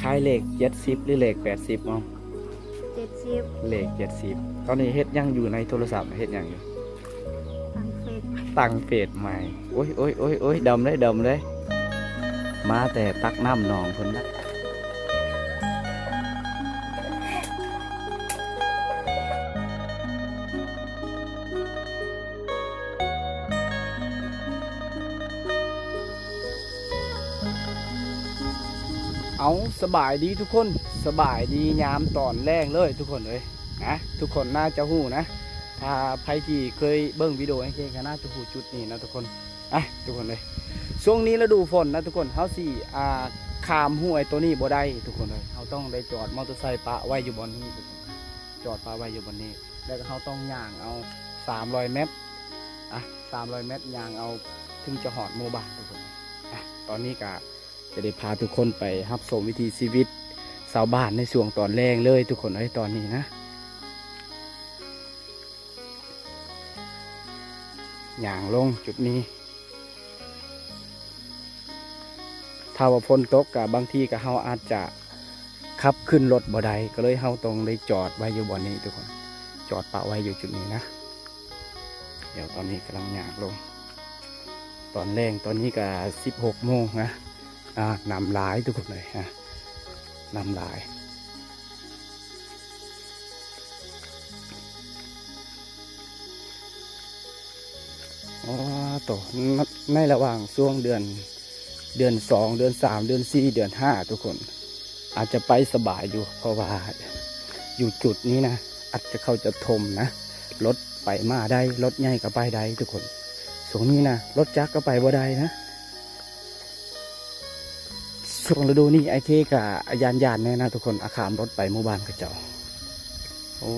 ຂາຍເລກເຈັດສິບ ຫຼື ເລກແປດສິບເນາະ? ເຈັດສິບ. ເລກເຈັດສິບ. ຕອນນີ້ເຮັດຫຍັງຢູ່ໃນໂທລະສັບ? ເຮັດຫຍັງຢູ່? ຕັ້ງເຟສ. ຕັ້ງເຟສໃໝ່. ໂອ້ຍ ໂອ້ຍ ໂອ້ຍ ໂອ້ຍ ດຳເລີຍ ດຳເລີຍ. ມາແຕ່ຕັກນ້ຳໜອງເພິ່ນນະ. ເອົາ ສະບາຍດີທຸກຄົນ ສະບາຍດີຍາມຕອນແລງເລີຍທຸກຄົນເອີຍນະ. ທຸກຄົນໜ້າຈະຮູ້ນະ ຖ້າໃຜທີ່ເຄີຍເບິ່ງວິດີໂອໃນເຄກະໜ້າຈະຮູ້ຈຸດນີ້ນະທຸກຄົນ. ອ່ະ ທຸກຄົນເອີຍ ຊ່ວງນີ້ລະດູຝົນນະທຸກຄົນ ເຮົາຊິ ອ່າ ຂ້າມຫ້ວຍໂຕນີ້ບໍ່ໄດ້ທຸກຄົນເອີຍ. ເຮົາຕ້ອງໄດ້ຈອດມໍເຕີໄຊປະໄວ້ຢູ່ບ່ອນນີ້ທຸກຄົນ ຈອດປະໄວ້ຢູ່ບ່ອນນີ້ ແລ້ວກໍເຮົາຕ້ອງຍ່າງເອົາສາມຮ້ອຍແມັດ ອ່ະ ສາມຮ້ອຍແມັດຍ່າງເອົາ ເຖິງຈະຮອດໝູ່ບ້ານທຸກຄົນ. ອ່ະ ຕອນນີ້ກະຈະໄດ້ພາທຸກຄົນໄປຮັບຊົມວິຖີຊີວິດຊາວບ້ານໃນຊ່ວງຕອນແລງເລີຍທຸກຄົນເອີຍ ຕອນນີ້ນະ. ຍ່າງລົງຈຸດນີ້ ຖ້າວ່າຝົນຕົກກະບາງທີກະເຮົາອາດຈະຂັບຂຶ້ນລົດບໍ່ໄດ້ ກໍເລີຍເຮົາຕ້ອງໄດ້ຈອດໄວ້ຢູ່ບ່ອນນີ້ທຸກຄົນ ຈອດປະໄວ້ຢູ່ຈຸດນີ້ນະ. ດຽວຕອນນີ້ກຳລັງຍ່າງລົງ ຕອນແລງ ຕອນນີ້ກະສິບຫົກໂມງນະ. ອ່າ ນ້ຳຫຼາຍທຸກຄົນເອີຍ ອ່າ ນ້ຳຫຼາຍ. ອໍ ໂຕ ໃນລະຫວ່າງຊ່ວງເດືອນ ເດືອນສອງ ເດືອນສາມ ເດືອນສີ່ ເດືອນຫ້າ ທຸກຄົນ ອາດຈະໄປສະບາຍຢູ່ ເພາະວ່າຢູ່ຈຸດນີ້ນະ ອາດຈະ ເຂົາຈະຖົມນະ ລົດໄປມາໄດ້ ລົດໃຫຍ່ກໍໄປໄດ້ທຸກຄົນ. ຊ່ວງນີ້ນະ ລົດຈັກກໍໄປບໍ່ໄດ້ນະ. ຊ່ວງລະດູນີ້ອ້າຍເຄກໍຢ້ານໆແດ່ນະທຸກຄົນ ອາ ຂ້າມລົດໄປໝູ່ບ້ານເຂົາເຈົ້າ. ໂອ້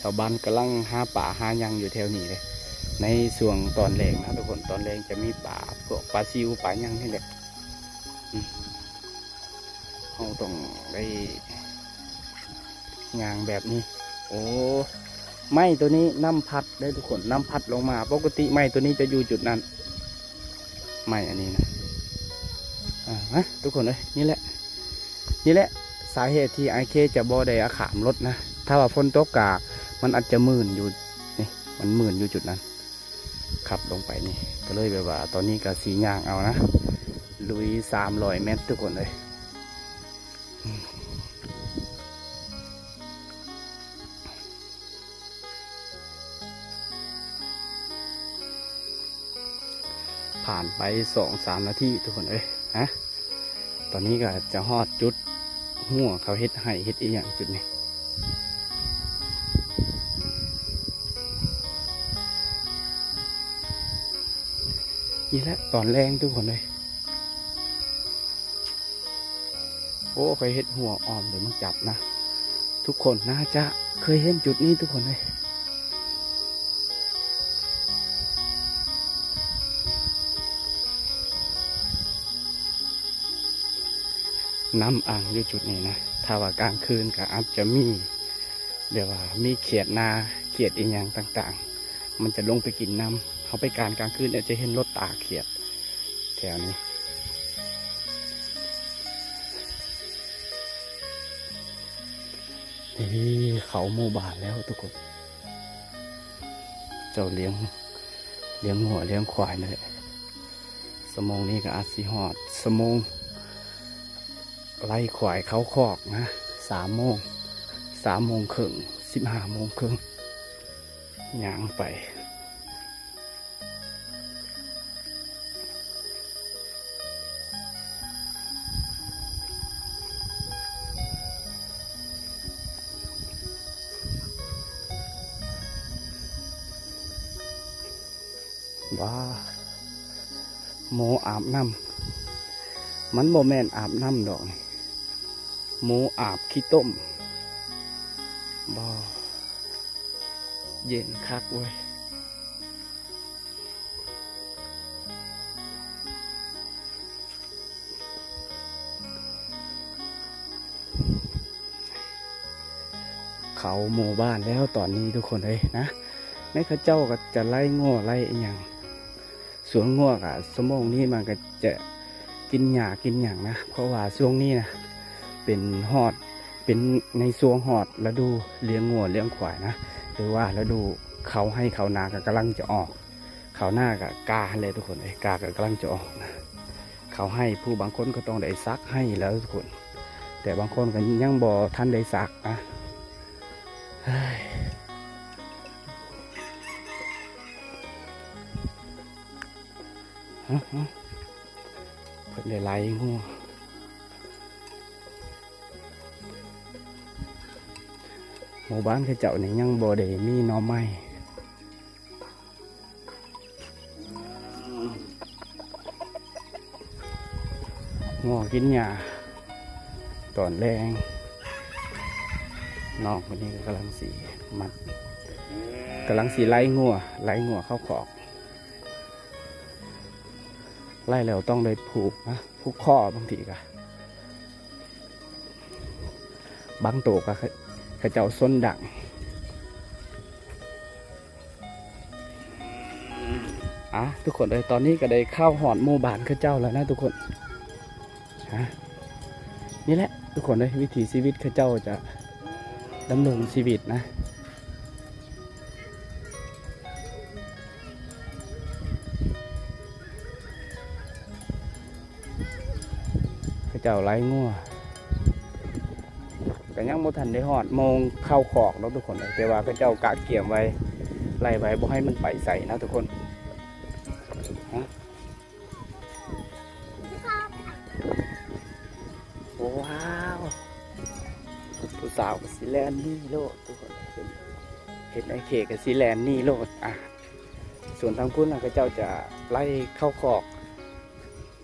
ຊາວບ້ານກຳລັງຫາປາຫາຫຍັງຢູ່ແຖວນີ້ເດ້ ໃນຊ່ວງຕອນແລງນະທຸກຄົນ. ຕອນແລງຈະມີປາ ພວກປາຊິວ ປາຫຍັງນີ້ແຫຼະ. ອືມ ເຮົາຕ້ອງໄດ້ຍ່າງແບບນີ້. ໂອ້ ໄມ້ໂຕນີ້ນ້ຳພັດເດ້ທຸກຄົນ ນ້ຳພັດລົງມາ. ປົກກະຕິໄມ້ໂຕນີ້ຈະຢູ່ຈຸດນັ້ນ ໄມ້ອັນນີ້ນະ. ອ່າ ມາທຸກຄົນເອີຍ ນີ້ແຫຼະ ນີ້ແຫຼະສາເຫດທີ່ອ້າຍເຄຈະບໍ່ໄດ້ອາຂ້າມລົດນະ. ຖ້າວ່າຝົນຕົກກະມັນອາດຈະມື່ນຢູ່ນີ້ ມັນມື່ນຢູ່ຈຸດນັ້ນ. ຂັບລົງໄປນີ້ ກໍເລີຍແບບວ່າຕອນນີ້ກໍຊິຍ່າງເອົານະ ລຸຍສາມຮ້ອຍແມັດທຸກຄົນເອີຍ. ຜ່ານໄປສອງສາມນາທີທຸກຄົນເອີຍ ຮະ ຕອນນີ້ກໍຈະຮອດຈຸດຮົ້ວເຂົາເຮັດໄຮ່ເຮັດອີ່ຫຍັງຈຸດນີ້. ນີ້ແຫຼະຕອນແລງທຸກຄົນເອີຍ. ໂອ້ ຂ້ອຍເຮັດຮົ້ວອ້ອມໂດຍມັນຈັບນະ ທຸກຄົນໜ້າຈະເຄີຍເຫັນຈຸດນີ້ທຸກຄົນເອີຍ. ນ້ຳອັ່ງຢູ່ຈຸດນີ້ນະ ຖ້າວ່າກາງຄືນກໍອາດຈະມີ ແບບວ່າມີຂຽດນາ ຂຽດອີ່ຫຍັງຕ່າງໆ ມັນຈະລົງໄປກິນນ້ຳ. ເຮົາໄປການກາງຄືນອາດຈະເຫັນລົດຕາຂຽດແຖວນີ້. ນີ້ເຂົ້າໝູ່ບ້ານແລ້ວທຸກຄົນ. ເຈົ້າລ້ຽງ ລ້ຽງງົວລ້ຽງຄວາຍນັ້ນແຫຼະ. ຊົ່ວໂມງນີ້ກໍອາດຊິຮອດຊົ່ວໂມງໄລ່ຄວາຍເຂົ້າຄອກນະ ສາມໂມງ ສາມໂມງເຄິ່ງ ສິບຫ້າໂມງເຄິ່ງ ຍ່າງໄປ. ວ້າ ໝໍອາບນ້ຳ ມັນບໍ່ແມ່ນອາບນ້ຳດອກນີ້ ໝໍອາບຂີ້ຕົມ. ວ້າ ເຢັນຄັກເວີຍ. ເຂົ້າໝູ່ບ້ານແລ້ວຕອນນີ້ທຸກຄົນເອີຍນະ. ໃນເຂົາເຈົ້າກໍຈະໄລ່ງົວໄລ່ອີ່ຫຍັງ ສວນງົວກະຊົ່ວໂມງນີ້ມັນກໍຈະ ກິນຫຍ້າກິນຫຍັງນະ ເພາະວ່າຊ່ວງນີ້ນະ ເປັນຮອດ ເປັນໃນຊ່ວງຮອດລະດູລ້ຽງງົວລ້ຽງຄວາຍນະ ຫຼືວ່າລະດູເຂົ້າໄຮ່ເຂົ້ານາກໍກຳລັງຈະອອກ. ເຂົ້ານາກໍກາຫັ້ນແຫຼະທຸກຄົນເອີຍ ກາກໍກຳລັງຈະອອກນະ. ເຂົ້າໄຮ່ ຜູ້ບາງຄົນກໍຕ້ອງໄດ້ສັກໄຮ່ແລ້ວທຸກຄົນ ແຕ່ບາງຄົນກໍຍັງບໍ່ທັນໄດ້ສັກນະ. ເຮີ້ຍ ຮະ ຮະ ເພິ່ນໄດ້ໄລ່ງົວ. ໝູ່ບ້ານເຂົາເຈົ້ານີ້ຍັງບໍ່ໄດ້ມີໜໍ່ໄມ້. ງົວກິນຫຍ້າຕອນແລງ. ນ້ອງຄົນນີ້ກໍກຳລັງຊິມັດ ກຳລັງຊິໄລ່ງົວ ໄລ່ງົວເຂົ້າຄອກ. ໄລ່ແລ້ວຕ້ອງໄດ້ຜູກນະ ຜູກຄໍ ບາງທີກໍ ບາງໂຕກໍເຂົາເຈົ້າຊົນດັງ. ອ່າ ທຸກຄົນເອີຍ ຕອນນີ້ກໍໄດ້ເຂົ້າຮອດໝູ່ບ້ານເຂົາເຈົ້າແລ້ວນະທຸກຄົນ. ອ່າ ນີ້ແຫຼະທຸກຄົນເອີຍ ວິຖີຊີວິດເຂົາເຈົ້າຈະດຳລົງຊີວິດນະ. ເຂົາເຈົ້າໄລ່ງົວ ກໍຍັງບໍ່ທັນໄດ້ຮອດໂມງເຂົ້າຄອກດອກທຸກຄົນເອີຍ ແຕ່ວ່າເຂົາເຈົ້າກະກຽມໄວ້ ໄລ່ໄວ້ບໍ່ໃຫ້ມັນໄປໃສນະທຸກຄົນ. ຮະ ວ້າວ ຜູ້ສາວກໍຊິແລ່ນໜີໂລດທຸກຄົນ ເຫັນ ເຫັນອ້າຍເຄກໍຊິແລ່ນໜີໂລດ. ອ່ະ ສ່ວນທາງພຸ້ນນະ ເຂົາເຈົ້າຈະໄລ່ເຂົ້າຄອກ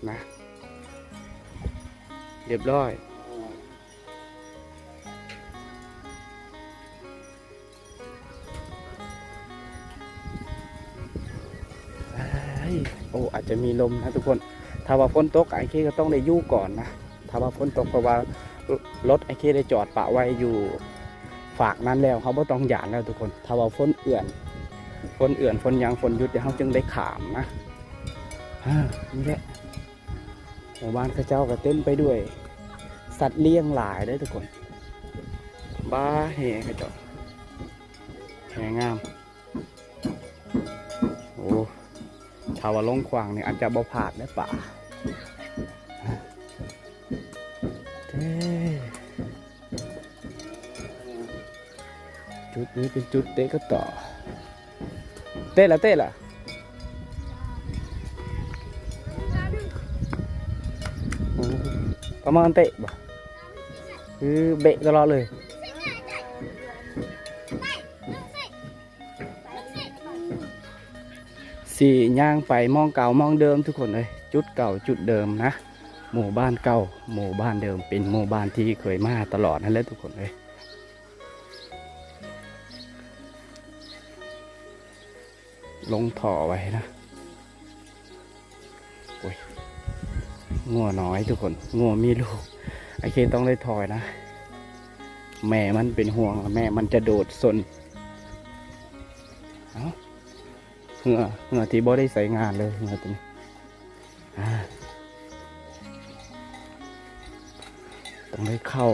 ນະ. ຮຽບຮ້ອຍ. ເອີຍ ໂອ້ ອາດຈະມີລົມນະທຸກຄົນ. ຖ້າວ່າຝົນຕົກ ອ້າຍເຄກໍຕ້ອງໄດ້ຢູ່ກ່ອນນະ ຖ້າວ່າຝົນຕົກ ເພາະວ່າລົດອ້າຍເຄໄດ້ຈອດປະໄວ້ຢູ່ຟາກນັ້ນແລ້ວ ເຮົາບໍ່ຕ້ອງຢ້ານແລ້ວທຸກຄົນ. ຖ້າວ່າຝົນເອື້ອນ ຝົນເອື້ອນ ຝົນຫຍັງ ຝົນຢຸດ ເຮົາຈຶ່ງໄດ້ຂ້າມນະ. ອ່າ ນີ້ແຫຼະ ໝູ່ບ້ານເຂົາເຈົ້າກໍເຕັມໄປດ້ວຍສັດລ້ຽງຫຼາຍເດ້ທຸກຄົນ. ບ້າ ແຮ່ເຂົາເຈົ້າ ແຮ່ງາມ. ໂອ້ ຖ້າວ່າລົງຂວາງນີ້ອາດຈະບໍ່ພາດເດ້ປາ. ເອີ ຈຸດນີ້ເປັນຈຸດເຕະກະຕໍ້. ເຕະລະ ເຕະລະ. ໂອ້ ປະມານເຕະບໍ່? ຄືເບະຕະຫຼອດເລີຍ. ຊິຍ່າງໄປໝ່ອງເກົ່າໝ່ອງເດີມທຸກຄົນເອີຍ ຈຸດເກົ່າຈຸດເດີມນະ. ໝູ່ບ້ານເກົ່າ ໝູ່ບ້ານເດີມ ເປັນໝູ່ບ້ານທີ່ເຄີຍມາຕະຫຼອດຫັ້ນແຫຼະທຸກຄົນເອີຍ. ລົງທໍ່ໄວ້ນະ. ໂອ້ຍ ງົວນ້ອຍທຸກຄົນ ງົວມີລູກ ອ້າຍເຄຕ້ອງໄດ້ຖອຍນະ ແມ່ມັນເປັນຫ່ວງ ແມ່ມັນຈະໂດດຊົນ. ເອົ້າ ເຫື່ອ ເຫື່ອທີ່ບໍ່ໄດ້ໃຊ້ງານເລີຍ ເຫື່ອຕົວນີ້ ອ່າ ຕ້ອງໄດ້ເຂົ້າ.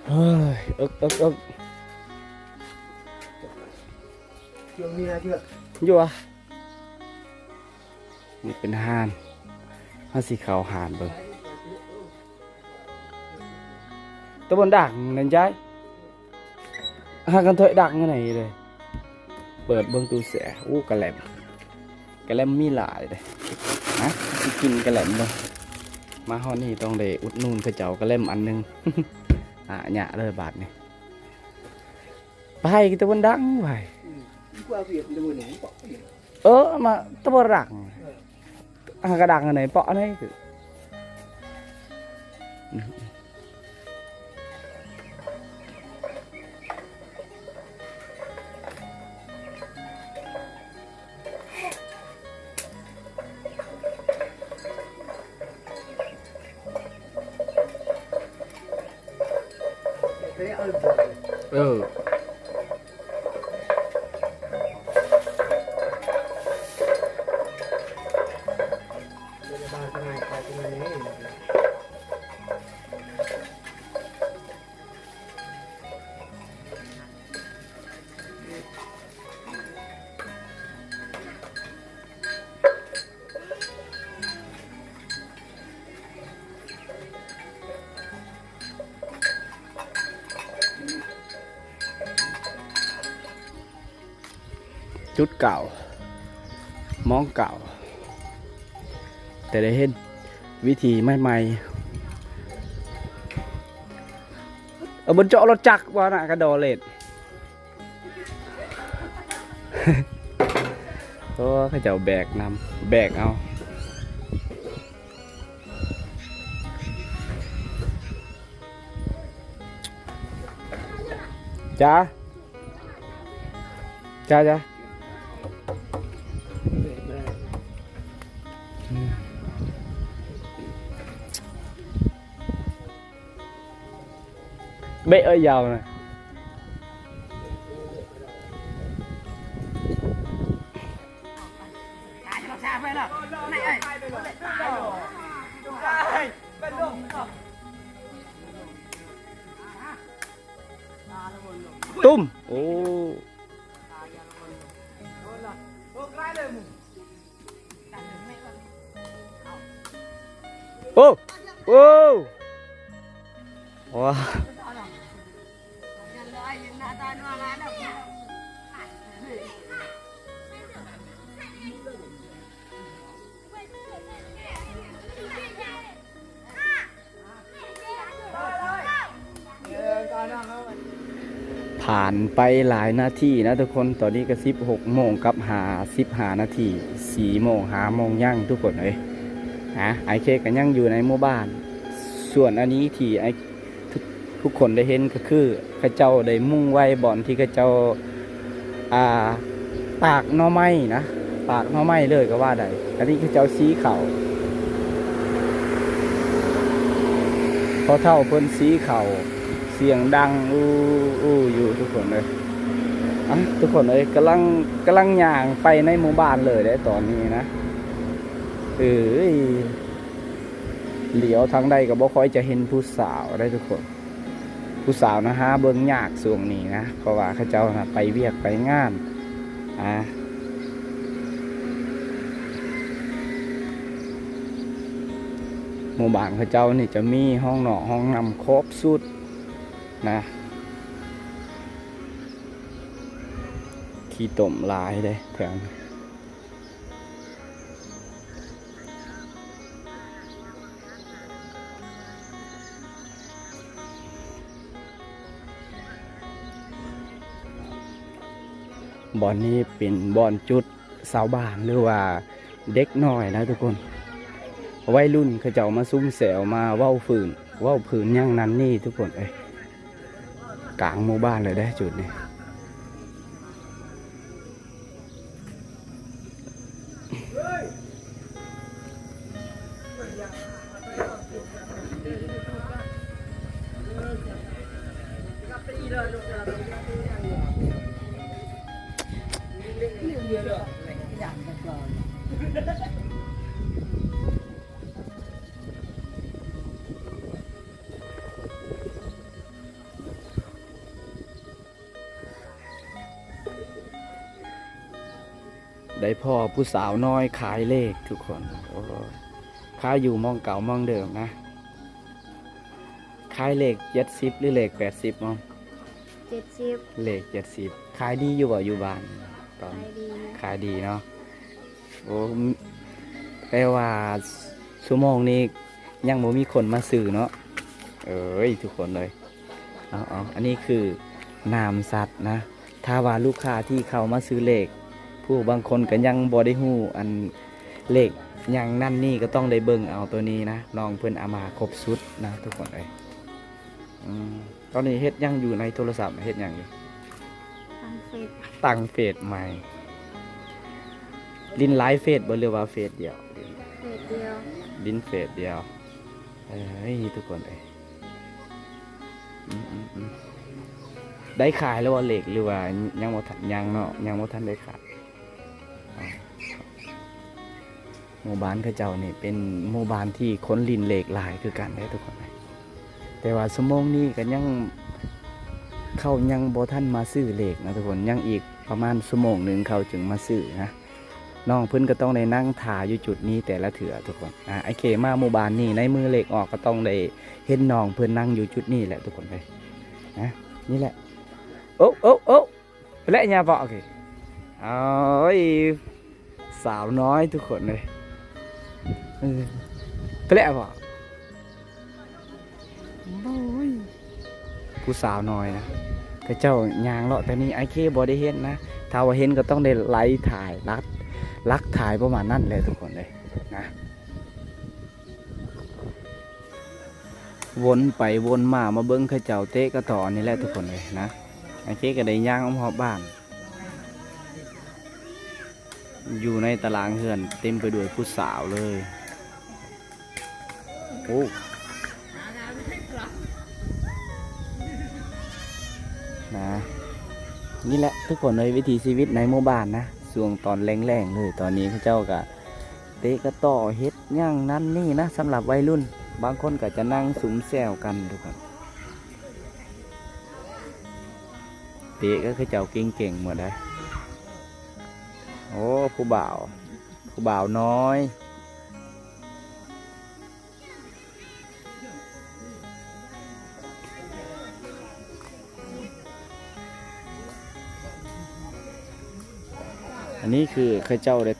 ເຮີ້ຍ ເອິກ ເອິກ ເອິກ ເຈື່ອງນີ້ນະ ເຈື່ອງ ຢູ່ຫວາ? ນີ້ເປັນຮ້ານ ເຮົາຊິເຂົ້າຮ້ານເບິ່ງ. ຕະບົນດັງນັ້ນຍາຍ ຫາກັນເທີຍດັງອັນໃດເດ້. ເປີດເບິ່ງຕູ້ແຊ່ ໂອ້ ກະແລັມ ກະແລັມມີຫຼາຍເດ້. ມາ ຊິກິນກະແລັມເບິ່ງ. ມາຮອດນີ້ຕ້ອງໄດ້ອຸດໜູນເຂົາເຈົ້າກະແລັມອັນໜຶ່ງ. ອາຍະເລີຍບາດນີ້. ໄປ ຕະບົນດັງໄປ. ອືມ ກວ່າວຽກຕະບົນນີ້ ເອີ ມາຕະບໍ່ດັງ ເອີ ຫາກະດັງອັນໃດເປາະອັນໃດຄື ເ ເອີ ຈຸດເກົ່າ ມອງເກົ່າ ແຕ່ໄດ້ເຫັນວິທີໃໝ່ໆ ເອົາ ບໍ່ເຈາະລົດຈັກວ່ານະ ກະດໍເລັດ. ໂອ້ ເຂົາເຈົ້າແບກນຳ ແບກເອົາ ຈ້າ ຈ້າ ຈ້າ. ເບະເອີຍ ຍາວນະ. ຕຸ້ມ ໂອ້. ໂອ້ ໂອ້ ວ້າ. ຜ່ານໄປຫຼາຍນາທີນະທຸກຄົນ, ຕອນນີ້ກໍສິບຫົກໂມງກັບຫ້າສິບຫ້ານາທີ, ສີ່ໂມງ ຫ້າໂມງຍັງທຸກຄົນເອີຍ. ອາ ອ້າຍເຄກກໍຍັງຢູ່ໃນໝູ່ບ້ານ, ສ່ວນອັນນີ້ທີ່ອ້າຍ ທຸກ ທຸກຄົນໄດ້ເຫັນກໍຄື ເຂົາເຈົ້າໄດ້ມຸງໄວ້ບ່ອນທີ່ເຂົາເຈົ້າ ອ່າ ຕາກໜໍ່ໄມ້ນະ, ຕາກໜໍ່ໄມ້ເລີຍກໍວ່າໄດ້. ອັນນີ້ເຂົາເຈົ້າສີເຂົ້າ, ພໍ່ເຖົ້າເພິ່ນສີເຂົ້າ ສຽງດັງອູ່ໆຢູ່ທຸກຄົນເອີຍ. ອ່ະ ທຸກຄົນເອີຍ ກຳລັງ ກຳລັງຍ່າງໄປໃນໝູ່ບ້ານເລີຍເດ້ຕອນນີ້ນະ. ເອີຍ ຫຼຽວທາງໃດກໍບໍ່ຄ່ອຍຈະເຫັນຜູ້ສາວໄດ໋ທຸກຄົນ. ຜູ້ສາວນະຫາເບິ່ງຍາກຊ່ວງນີ້ນະ, ເພາະວ່າເຂົາເຈົ້ານະໄປວຽກໄປງານ. ອາ ໝູ່ບ້ານເຂົາເຈົ້ານີ້ຈະມີຫ້ອງນອກຫ້ອງນ້ຳຄົບຊຸດນະ. ຂີ້ຕົມຫຼາຍເດ້ແຖວນີ້. ບ່ອນນີ້ເປັນບ່ອນຈຸດຊາວບ້ານ ຫຼືວ່າເດັກນ້ອຍນະທຸກຄົນ, ໄວລຸ້ນເຂົາເຈົ້າມາຊຸມແຊວ ມາເວົ້າຟື້ນ ເວົ້າຜືນຫຍັງນັ້ນນີ້ທຸກຄົນເອີຍ. ກາງໝູ່ບ້ານເລີຍເດ້ຈຸດນີ້. ໄດ້ພໍ້ຜູ້ສາວນ້ອຍຂາຍເລກທຸກຄົນ. ໂອ້ ຂາຍຢູ່ໝ່ອງເກົ່າໝ່ອງເດີມນະ. ຂາຍເລກເຈັດສິບ ຫຼືເລກແປດສິບມອງ? ເຈັດສິບ. ເລກເຈັດສິບ. ຂາຍດີຢູ່ບໍ່ ຢູ່ບ້ານ? ຕອນ ຂາຍດີ. ຂາຍດີເນາະ. ໂອ້ ແປວ່າຊົ່ວໂມງນີ້ຍັງບໍ່ມີຄົນມາຊື້ເນາະ. ເອີຍ ທຸກຄົນເອີຍ. ເອົາໆ ອັນນີ້ຄືນ້ຳສັດນະ. ຖ້າວ່າລູກຄ້າທີ່ເຂົ້າມາຊື້ເລກ ຜູ້ບາງຄົນກໍຍັງບໍ່ໄດ້ຮູ້ອັນເລກຫຍັງນັ້ນນີ້ ກໍຕ້ອງໄດ້ເບິ່ງເອົາໂຕນີ້ນະ. ນ້ອງເພິ່ນເອົາມາຄົບຊຸດນະທຸກຄົນເອີຍ. ອືມ ຕອນນີ້ເຮັດຫຍັງຢູ່ໃນໂທລະສັບ? ເຮັດຫຍັງຢູ່? ຕັ້ງເຟສ ຕັ້ງເຟສໃໝ່. ຫຼິ້ນຫຼາຍເຟສບໍ່ ຫຼືວ່າເຟສດຽວ? ເຟສດຽວ. ຫຼິ້ນເຟສດຽວ. ເອີຍ ທຸກຄົນເອີຍ. ອື ອືມໆ ໄດ້ຂາຍແລ້ວບໍ່ເລກ ຫຼືວ່າຍັງບໍ່ທັນ? ຍັງເນາະ ຍັງບໍ່ທັນໄດ້ຂາຍ. ອໍ ໝູ່ບ້ານເຂົາເຈົ້ານີ້ເປັນໝູ່ບ້ານທີ່ຄົນຫຼິ້ນເລກຫຼາຍຄືກັນເດ້ທຸກຄົນເອີຍ. ແຕ່ວ່າຊົ່ວໂມງນີ້ກໍຍັງ ເຂົາຍັງບໍ່ທັນມາຊື້ເລກນະທຸກຄົນ. ຍັງອີກປະມານຊົ່ວໂມງໜຶ່ງເຂົາຈຶ່ງມາຊື້ນະ. ນ້ອງເພິ່ນກໍຕ້ອງໄດ້ນັ່ງຖ້າຢູ່ຈຸດນີ້ແຕ່ລະເທື່ອທຸກຄົນ. ອາ ອ້າຍເຄມາໝູ່ບ້ານນີ້ ໃນມື້ເລກອອກກໍຕ້ອງໄດ້ເຫັນນ້ອງເພິ່ນນັ່ງຢູ່ຈຸດນີ້ແຫຼະທຸກຄົນເອີຍ. ນະ ນີ້ແຫຼະ. ໂອ້ ໂອ້ ໂອ້ ໄປແລ້ວຍາເປາະ. ໂອເຄ ໂອ້ຍ ສາວນ້ອຍທຸກຄົນເອີຍ. ເອີ ໄປແລ້ວເປາະ. ໂອ້ຍ ຜູ້ສາວນ້ອຍນະ ເຂົາເຈົ້າຍ່າງເລາະແຖວນີ້ ອ້າຍເຄບໍ່ໄດ້ເຫັນນະ. ຖ້າວ່າເຫັນກໍຕ້ອງໄດ້ໄລ່ຖ່າຍ ລັກ ລັກຖ່າຍປະມານນັ້ນແຫຼະທຸກຄົນເອີຍນະ. ວົນໄປວົນມາ ມາເບິ່ງເຂົາເຈົ້າເຕະກະຕໍ້ນີ້ແຫຼະທຸກຄົນເອີຍນະ. ອ້າຍເຄກໍໄດ້ຍ່າງອ້ອມຮອບບ້ານ ຢູ່ໃນຕາລາງເຮືອນເຕັມໄປດ້ວຍຜູ້ສາວເລີຍ. ໂອ້ ນະ ນີ້ແຫຼະທຸກຄົນເອີຍ ວິຖີຊີວິດໃນໝູ່ບ້ານນະ ຊ່ວງຕອນແລງໆເລີຍ. ຕອນນີ້ເຂົາເຈົ້າກະເຕະກະຕໍ້ ເຮັດຫຍັງນັ້ນນີ້ນະ ສຳລັບໄວລຸ້ນ. ບາງຄົນກະຈະນັ່ງສຸມແຊວກັນທຸກຄົນ. ເຕະກໍຄືເຈົ້າເກັ່ງໆໝົດເດ້. ໂອ້ ຜູ້ບ່າວ ຜູ້ບ່າວນ້ອຍ. ອັນນີ້ຄືເຂົາເຈົ້າໄດ້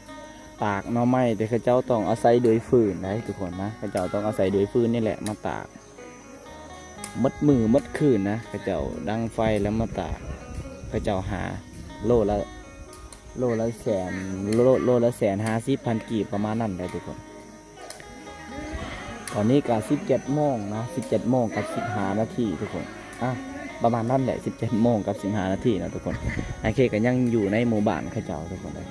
ຕາກໜໍ່ໄມ້ ແຕ່ເຂົາເຈົ້າຕ້ອງອາໄສໂດຍຟືນໄດ໋ທຸກຄົນນະ. ເຂົາເຈົ້າຕ້ອງອາໄສໂດຍຟືນນີ້ແຫຼະມາຕາກ. ໝົດມື້ໝົດຄືນນະ ເຂົາເຈົ້າດັງໄຟແລ້ວມາຕາກ. ເຂົາເຈົ້າຫາໂລລະ ໂລລະແສນ ໂລ ໂລລະແສນຫ້າສິບພັນກີບ ປະມານນັ້ນແຫຼະທຸກຄົນ. ຕອນນີ້ກະສິບເຈັດໂມງນະ ສິບເຈັດໂມງກັບສິບຫ້ານາທີທຸກຄົນ. ອ່ະ ປະມານນັ້ນແຫຼະ ສິບເຈັດໂມງກັບສິບຫ້ານາທີນະທຸກຄົນ. ໂອເຄ ກະຍັງຢູ່ໃນໝູ່ບ້ານເຂົາເຈົ້າທຸກຄົນເອີຍ.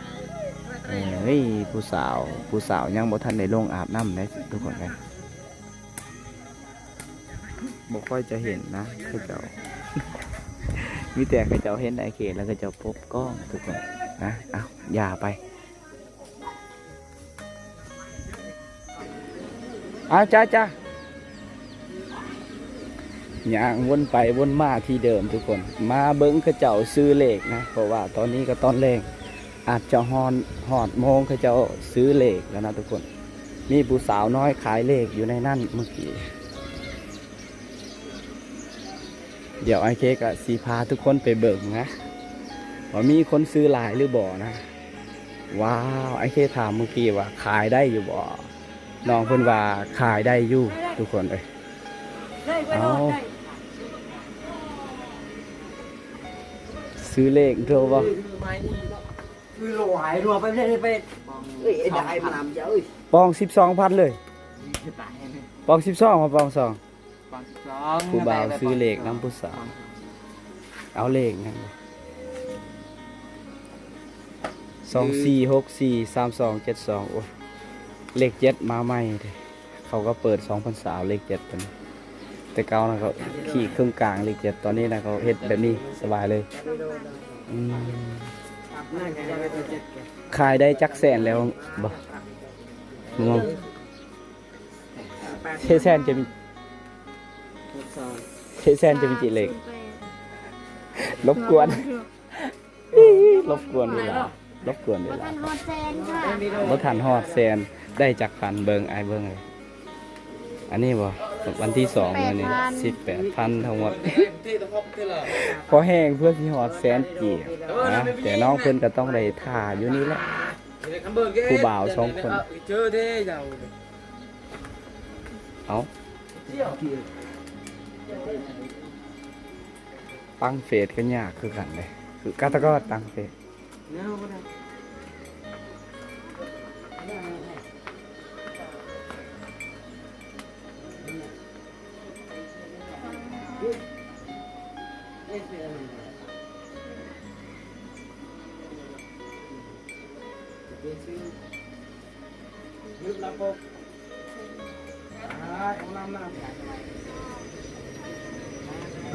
ເອີຍ ຜູ້ສາວ ຜູ້ສາວຍັງບໍ່ທັນໄດ້ລົງອາບນ້ຳເດ້ທຸກຄົນເອີຍ. ບໍ່ຄ່ອຍຈະເຫັນນະເຂົາເຈົ້າ ມີແຕ່ເຂົາເຈົ້າເຫັນອ້າຍເຄແລ້ວເຂົາເຈົ້າປົບກ້ອງທຸກຄົນນະ. ເອົາ ຢ່າໄປ ເອົາ ຈ້າ ຈ້າ ຍ່າງວົນໄປວົນມາທີ່ເດີມທຸກຄົນ ມາເບິ່ງເຂົາເຈົ້າຊື້ເລກນະ ເພາະວ່າຕອນນີ້ກໍຕອນແລງ ອາດຈະຮອດ ຮອດໂມງເຂົາເຈົ້າຊື້ເລກແລ້ວນະທຸກຄົນ. ມີຜູ້ສາວນ້ອຍຂາຍເລກຢູ່ໃນນັ້ນເມື່ອກີ້. ດຽວອ້າຍເຄກະຊິພາທຸກຄົນໄປເບິ່ງນະ ວ່າມີຄົນຊື້ຫຼາຍຫຼືບໍ່ນະ. ວ້າວ ອ້າຍເຄຖາມເມື່ອກີ້ວ່າຂາຍໄດ້ຢູ່ບໍ່? ນ້ອງເພິ່ນວ່າຂາຍໄດ້ຢູ່ທຸກຄົນເອີຍ. ເອົາ ຊື້ເລກໂດບໍ່? ຊື້ຫຼາຍ ໄປ ໄປ ໄປ ເອີຍ ໄດ້ມານຳເຈົ້າເອີຍ ປອງສິບສອງພັນເລີຍ ປອງສິບສອງ ປອງສອງ ປອງສິບສອງ. ຜູ້ບ່າວຊື້ເລກນຳຜູ້ສາວ ເອົາເລກຫຍັງ ສອງສີ່ຫົກສີ່ສາມສອງເຈັດສອງ. ໂອ້ຍ ເລກເຈັດມາໃໝ່ເດ້. ເຂົາກໍເປີດສອງພັນຊາວເລກເຈັດຕົວນີ້ ແຕ່ເກົ່ານະເຂົາຂີດເຄິ່ງກາງເລກເຈັດ ຕອນນີ້ນະເຂົາເຮັດແບບນີ້ສະບາຍເລີຍ. ອືມ ຂາຍໄດ້ຈັກແສນແລ້ວບໍ່? ງງ ເຊແຊນຈະມີ ເຊແຊນຈະມີຈິເລກ ລົບກວນ. ລົບກວນເວລາ ລົບກວນເວລາ ບໍ່ທັນຮອດແສນ ບໍ່ທັນຮອດແສນ. ໄດ້ຈັກພັນ ເບິ່ງ ອ້າຍເບິ່ງເລີຍ. ອັນນີ້ບໍ່ ວັນທີສອງມື້ນີ້ ສິບແປດພັນທັງໝົດ ພໍແຮງເພື່ອຊິຮອດແສນກີບນະ. ແຕ່ນ້ອງເພິ່ນກໍຕ້ອງໄດ້ຖ້າຢູ່ນີ້ແຫຼະ ຜູ້ບ່າວສອງຄົນ. ເອົາ ຕັ້ງເຟສກໍຍາກຄືກັນເດ້ ຄືກາຕະກອນຕັ້ງເຟສ.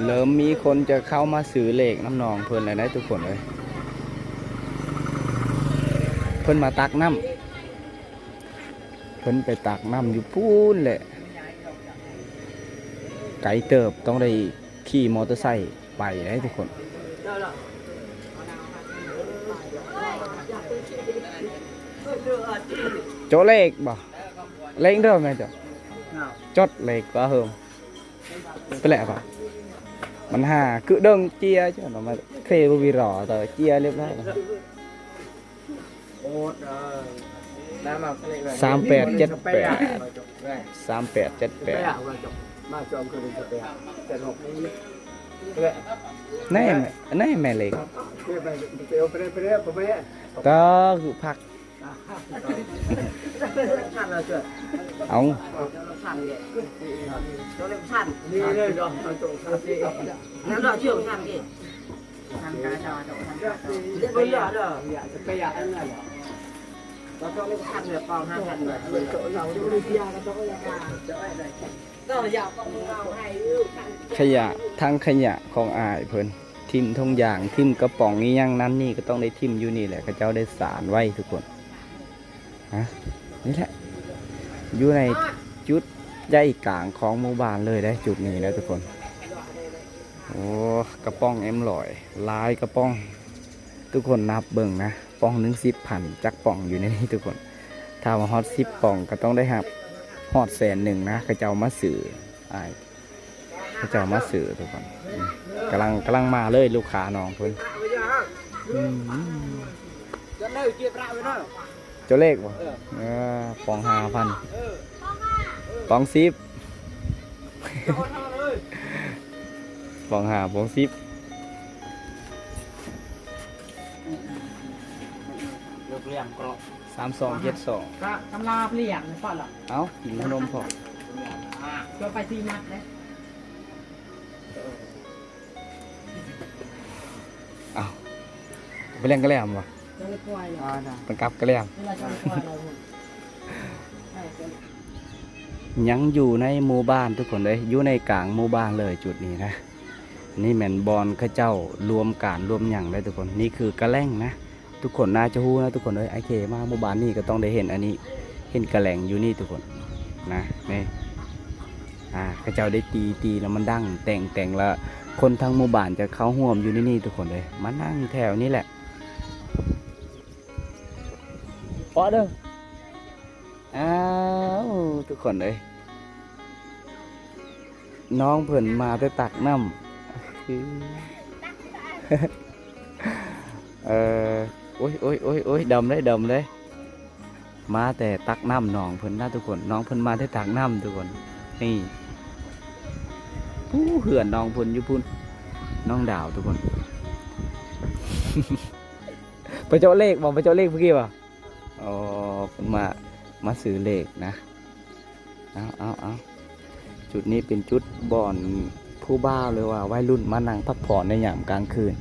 ເລີ່ມມີຄົນຈະເຂົ້າມາຊື້ເລກນຳນ້ອງເພິ່ນແລ້ວເດ້ທຸກຄົນເອີຍ. ເພິ່ນມາຕັກນ້ຳ ເພິ່ນໄປຕັກນ້ຳຢູ່ພຸ້ນແຫຼະ ໄກເຕີບ ຕ້ອງໄດ້ຂີ່ມໍເຕີໄຊໄປເດ້ທຸກຄົນ. ໂຈະເລກບໍ່? ເລກເດີແມ່ນເຈົ້າ ຈອດເລກບໍ່ເຮີມ ໄປແຫຼະປະ ມັນຫາຄືເດີງເຈຍເຈົ້າເນາະ ມາເຄບໍ່ມີລໍຕໍ່ເຈຍລຽບຮ້ອຍ. ສາມແປດເຈັດແປດ ສາມແປດເຈັດແປດ ແນ່ ແນ່ແມ່ເລັກ ຕາຄືພັກ ເອົາ ຂະຫຍະ ຖັງຂະຫຍະຂອງອ້າຍເພິ່ນ ຖິ້ມຖົງຢາງ ຖິ້ມກະປ໋ອງອີ່ຫຍັງນັ້ນນີ້ ກໍຕ້ອງໄດ້ຖິ້ມຢູ່ນີ້ແຫຼະ ເຂົາເຈົ້າໄດ້ສານໄວ້ທຸກຄົນ. ຮະ ນີ້ແຫຼະ ຢູ່ໃນຈຸດໃຫຍ່ກາງຂອງໝູ່ບ້ານເລີຍເດ້ ຈຸດນີ້ນະທຸກຄົນ. ໂອ້ ກະປ໋ອງເອັມຮ້ອຍ ຫຼາຍກະປ໋ອງ ທຸກຄົນນັບເບິ່ງນະ ປ໋ອງໜຶ່ງສິບພັນ ຈັກປ໋ອງຢູ່ໃນນີ້ທຸກຄົນ. ຖ້າວ່າຮອດສິບປ໋ອງກໍຕ້ອງໄດ້ຮັບຮອດແສນໜຶ່ງນະ ເຂົາເຈົ້າມາຊື້ ອ້າຍ ເຂົາເຈົ້າມາຊື້ທຸກຄົນ. ອືມ ກຳລັງ ກຳລັງມາເລີຍ ລູກຄ້ານ້ອງເພິ່ນ. ອືມ ເຈົ້າເລກບໍ່? ເອີ ປ໋ອງຫ້າພັນ ປ໋ອງສິບ ປ໋ອງຫ້າ ປ໋ອງສິບ. ສາມສອງເຈັດສອງ ກະກຳລາພະລິຍັງເນາະ ເອົ້າ ກິນຂະໜົມພໍ ຈະໄປທີ່ນັດເດ້. ເອົ້າ ໄປລ້ຽງກະແຫຼມບໍ່? ເພິ່ນກັບກະແຫຼມ ຍັງຢູ່ໃນໝູ່ບ້ານທຸກຄົນເອີຍ ຢູ່ໃນກາງໝູ່ບ້ານເລີຍຈຸດນີ້ນະ. ນີ້ແມ່ນບ່ອນເຂົາເຈົ້າລວມການລວມຫຍັງເດີທຸກຄົນ. ນີ້ຄືກະແຫຼງນະ ທຸກຄົນໜ້າຈະຮູ້ນະທຸກຄົນເອີຍ. ອ້າຍເຄມາໝູ່ບ້ານນີ້ກໍຕ້ອງໄດ້ເຫັນອັນນີ້ ເຫັນກະແຫຼງຢູ່ນີ້ທຸກຄົນນະ. ນີ້ ອ່າ ເຂົາເຈົ້າໄດ້ຕີ ຕີແລ້ວມັນດັງ ແຕ່ງ ແຕ່ງ ແລ້ວຄົນທັງໝູ່ບ້ານຈະເຂົ້າຮ່ວມຢູ່ໃນນີ້ທຸກຄົນເອີຍ. ມານັ່ງແຖວນີ້ແຫຼະ ເປາະເດີ. ອ້າວ ທຸກຄົນເອີຍ ນ້ອງເພິ່ນມາແຕ່ຕັກນ້ຳ ເອີ ໂອ້ຍ ໂອ້ຍ ໂອ້ຍ ໂອ້ຍ ດຳເດ້ ດຳເດ້ ມາແຕ່ຕັກນ້ຳນ້ອງເພິ່ນນະທຸກຄົນ. ນ້ອງເພິ່ນມາແຕ່ຕັກນ້ຳທຸກຄົນ. ນີ້ ຜູ້ເຮືອນນ້ອງເພິ່ນຢູ່ພຸ້ນ ນ້ອງດາວທຸກຄົນ. ໄປເຈາະເລກບໍ່? ໄປເຈາະເລກເມື່ອກີ້ບໍ່? ອໍ ເພິ່ນມາ ມາຊື້ເລກນະ. ເອົາ ເອົາ ເອົາ ຈຸດນີ້ເປັນຈຸດບ່ອນຜູ້ບ່າວ ຫຼືວ່າໄວລຸ້ນມານັ່ງພັກຜ່ອນໃນຍາມກາງຄືນ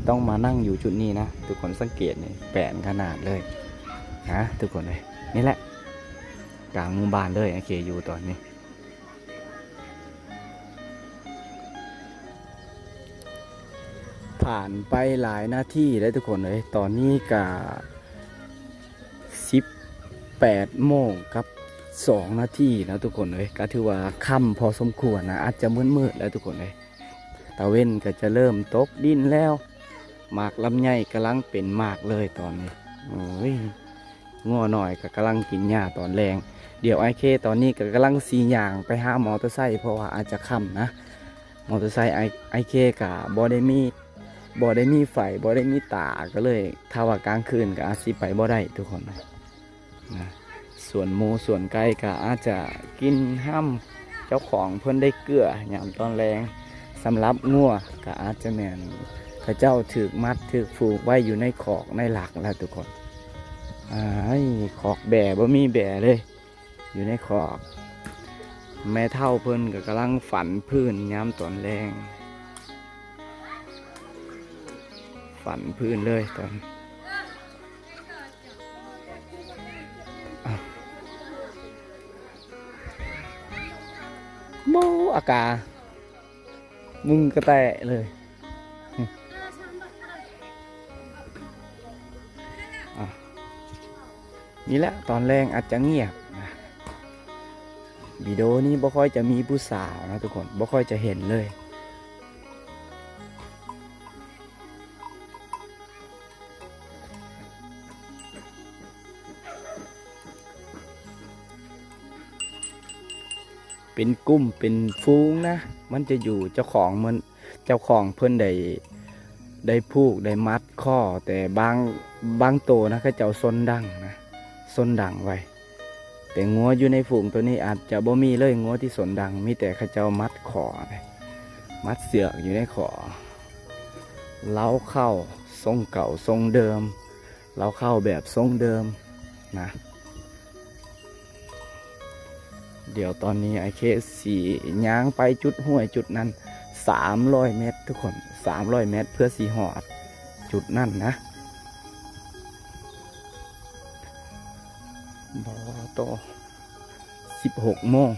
ຕ້ອງມານັ່ງຢູ່ຈຸດນີ້ນະ. ທຸກຄົນສັງເກດນີ້ ແປນຂະໜາດເລີຍນະ ທຸກຄົນເອີຍ. ນີ້ແຫຼະ ກາງໝູ່ບ້ານເລີຍ ໂອເຄ ຢູ່ຕອນນີ້. ຜ່ານໄປຫຼາຍນາທີແລ້ວທຸກຄົນເອີຍ ຕອນນີ້ກະສິບແປດໂມງກັບສອງນາທີນະທຸກຄົນເອີຍ. ກະຖືວ່າຄ່ຳພໍສົມຄວນນະ ອາດຈະມືດໆແລ້ວທຸກຄົນເອີຍ. ຕາເວັນກະຈະເລີ່ມຕົກດິນແລ້ວ. ໝາກລຳໄຍກຳລັງເປັນໝາກເລີຍຕອນນີ້. ໂອ້ຍ ງົວນ້ອຍກໍກຳລັງກິນຫຍ້າຕອນແລງ. ດຽວອ້າຍເຄຕອນນີ້ກໍກຳລັງຊິຍ່າງໄປຫາມໍເຕີໄຊ ເພາະວ່າອາດຈະຄ່ຳນະ. ມໍເຕີໄຊອ້າຍ ອ້າຍເຄກໍບໍ່ໄດ້ມີ ບໍ່ໄດ້ມີໄຟ ບໍ່ໄດ້ມີຕາ ກໍເລີຍ ຖ້າວ່າກາງຄືນກໍອາດຊິໄປບໍ່ໄດ້ທຸກຄົນນະ. ສວນໝູສວນໄກ່ກໍອາດຈະກິນຫ້ຳ ເຈົ້າຂອງເພິ່ນໄດ້ເກືອຍາມຕອນແລງ. ສຳລັບງົວກໍອາດຈະແມ່ນເຂົາເຈົ້າຖືກມັດຖືກຜູກໄວ້ຢູ່ໃນຄອກໃນຫຼັກແລ້ວທຸກຄົນ. ອ້າຍ ຄອກແບ້ ບໍ່ມີແບ້ເລີຍ ຢູ່ໃນຄອກ. ແມ່ເຖົ້າເພິ່ນກໍກຳລັງຝັນພື້ນຍາມຕອນແລງ ຝັນພື້ນເລີຍຕອນ ໂມອາກາ ມຸງກະແຕະເລີຍ. ອ່ະ ນີ້ແຫຼະ ຕອນແລງອາດຈະງຽບນະ. ວິດີໂອນີ້ບໍ່ຄ່ອຍຈະມີຜູ້ສາວນະທຸກຄົນ, ບໍ່ຄ່ອຍຈະເຫັນເລີຍ. ເປັນກຸ່ມເປັນຝູງນະ, ມັນຈະຢູ່ ເຈົ້າຂອງມັນ ເຈົ້າຂອງເພິ່ນໄດ້ ໄດ້ຜູກ ໄດ້ມັດຄໍ, ແຕ່ບາງ ບາງໂຕນະ ເຂົາເຈົ້າຊົນດັງນະ ຊົນດັງໄວ້. ແຕ່ງົວຢູ່ໃນຝູງໂຕນີ້ອາດຈະບໍ່ມີເລີຍ, ງົວທີ່ຊົນດັງ ມີແຕ່ເຂົາເຈົ້າມັດຄໍ ມັດເຊືອກຢູ່ໃນຄໍ. ເລົ້າເຂົ້າຊົງເກົ່າຊົງເດີມ, ເລົ້າເຂົ້າແບບຊົງເດີມນະ. ດຽວຕອນນີ້ອ້າຍເຄຊິຍ່າງໄປຈຸດຫ້ວຍຈຸດນັ້ນ ສາມຮ້ອຍແມັດທຸກຄົນ, ສາມຮ້ອຍແມັດ ເພື່ອຊິຮອດຈຸດນັ້ນນະ. ບໍ່ໂຕ ສິບຫົກໂມງ.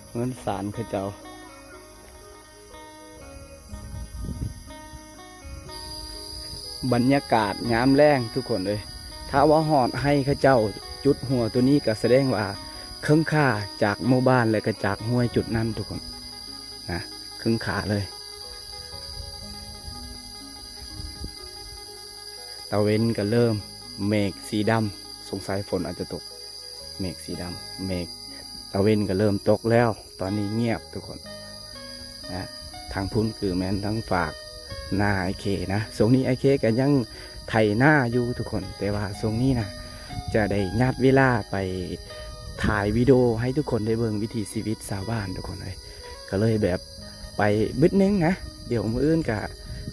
ເຮືອນຊານເຂົາເຈົ້າ. ບັນຍາກາດຍາມແລງທຸກຄົນເອີຍ, ຖ້າວ່າຮອດໄຮ່ເຂົາເຈົ້າຈຸດຫົວໂຕນີ້ ກໍສະແດງວ່າເຄິ່ງຂ້າຈາກໝູ່ບ້ານ ແລະ ກໍຈາກຫ້ວຍຈຸດນັ້ນທຸກຄົນນະ, ເຄິ່ງຂ້າເລີຍ. ຕາເວັນກໍເລີ່ມເມກສີດຳ, ສົງໄສຝົນອາດຈະຕົກ. ເມກສີດຳ ເມກ ຕາເວັນກໍເລີ່ມຕົກແລ້ວ, ຕອນນີ້ງຽບທຸກຄົນນະ. ທາງພຸ້ນຄືແມ່ນທາງຟາກນາອ້າຍເຄນະ, ຊ່ວງນີ້ອ້າຍເຄກໍຍັງໄຖນາຢູ່ທຸກຄົນ, ແຕ່ວ່າຊ່ວງນີ້ນະ ຈະໄດ້ຍາດເວລາໄປຖ່າຍວິດີໂອໃຫ້ທຸກຄົນໄດ້ເບິ່ງວິຖີຊີວິດຊາວບ້ານທຸກຄົນເອີຍ, ກໍເລີຍແບບໄປບຶດໜຶ່ງນະ. ດຽວມື້ອື່ນກະ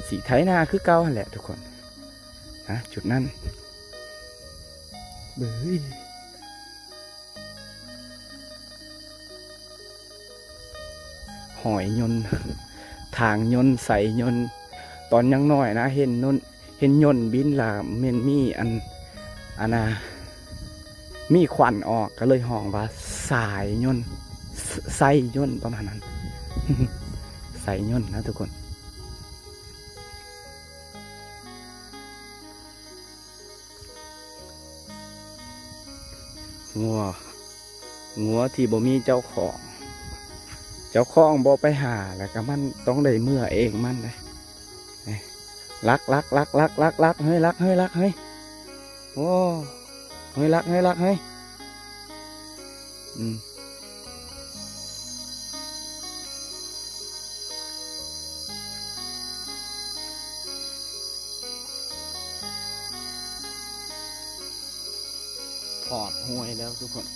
ຊິໄຖນາຄືເກົ່າຫັ້ນແຫຼະທຸກຄົນນະ. ຈຸດນັ້ນ ເບິ່ງ ຮອຍຍົນ ທາງຍົນ ໄຊຍົນ. ຕອນຍັງນ້ອຍນະ ເຫັນຍົນ ເຫັນຍົນບິນລະແມ່ນມີອັນ ອັນນະ ມີຄວັນອອກ ກໍເລີຍຮ້ອງວ່າສາຍຍົນ ໄຊຍົນ ປະມານນັ້ນ. ໄຊຍົນນະທຸກຄົນ. ງົວ ງົວທີ່ບໍ່ມີເຈົ້າຂອງ, ເຈົ້າຂອງບໍ່ໄປຫາ ແລ້ວກໍມັນຕ້ອງໄດ້ເມືອເອງມັນເດ້. ລັກ ລັກ ລັກ ລັກ ລັກ ລັກ ເຮີ້ຍ ລັກ ເຮີ້ຍ ລັກ ເຮີ້ຍ. ໂອ້ ເຮີ້ຍ ລັກ ເຮີ້ຍ ລັກ ເຮີ້ຍ. ອືມ ຮອດຫ້ວຍແລ້ວທຸກຄົນ.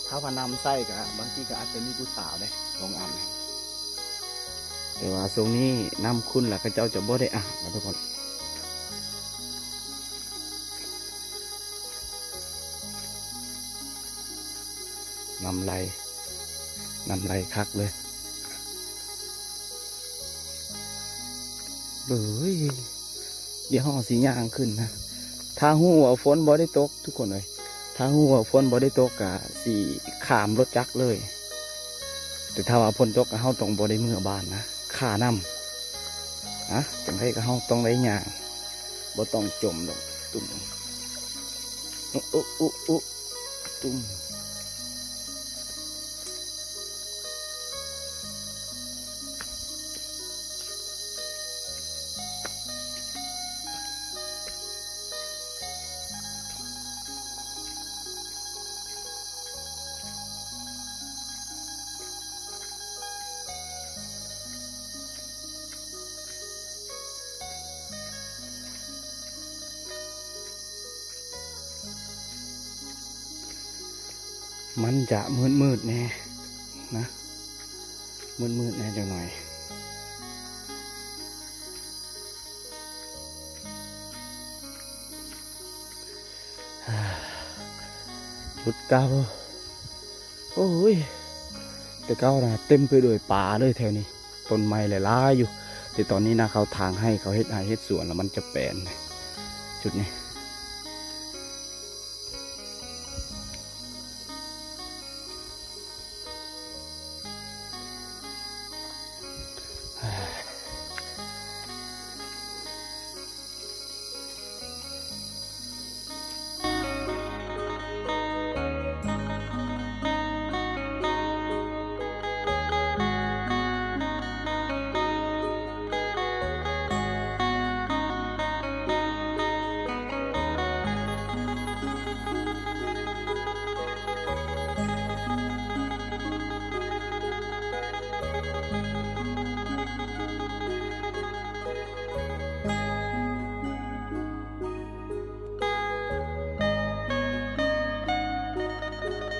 ຖ້າວ່ານຳໃຊ້ກະບາງທີກະອາດຈະມີຜູ້ສາວເດ້ ສອງອັນ. ແຕ່ວ່າຊ່ວງນີ້ນ້ຳຂຸ່ນລະ ເຂົາເຈົ້າຈະບໍ່ໄດ້ອາບນະທຸກຄົນ. ນ້ຳໄຫຼ ນ້ຳໄຫຼຄັກເລີຍ. ເອີຍ ດຽວເຮົາຊິຍ່າງຂຶ້ນນະ. ຖ້າຮູ້ວ່າຝົນບໍ່ໄດ້ຕົກທຸກຄົນເອີຍ, ຖ້າຮູ້ວ່າຝົນບໍ່ໄດ້ຕົກກະຊິຂ້າມລົດຈັກເລີຍ. ແຕ່ຖ້າວ່າຝົນຕົກ ເຮົາຕ້ອງບໍ່ໄດ້ເມືອບ້ານນະ, ຄ່ານ້ຳ. ອະ ຈັ່ງໃດກໍເຮົາຕ້ອງໄດ້ຍ່າງ, ບໍ່ຕ້ອງຈົມດອກ. ຕຸ້ມ ອຸ ອຸ ອຸ ຕຸ້ມ. ມັນຈະມືດໆແດ່ນະ ມືດໆແດ່ຈັກໜ້ອຍ. ຈຸດເກົ່າ ໂອ້ຍ ແຕ່ເກົ່ານະເຕັມໄປດ້ວຍປ່າເລີຍແຖວນີ້ ຕົ້ນໄມ້ຫຼາຍໆຢູ່ ແຕ່ຕອນນີ້ນະ ເຂົາຖາງໄຮ່ ເຂົາເຮັດໄຮ່ເຮັດສວນ ແລ້ວມັນຈະແປນ ຈຸດນີ້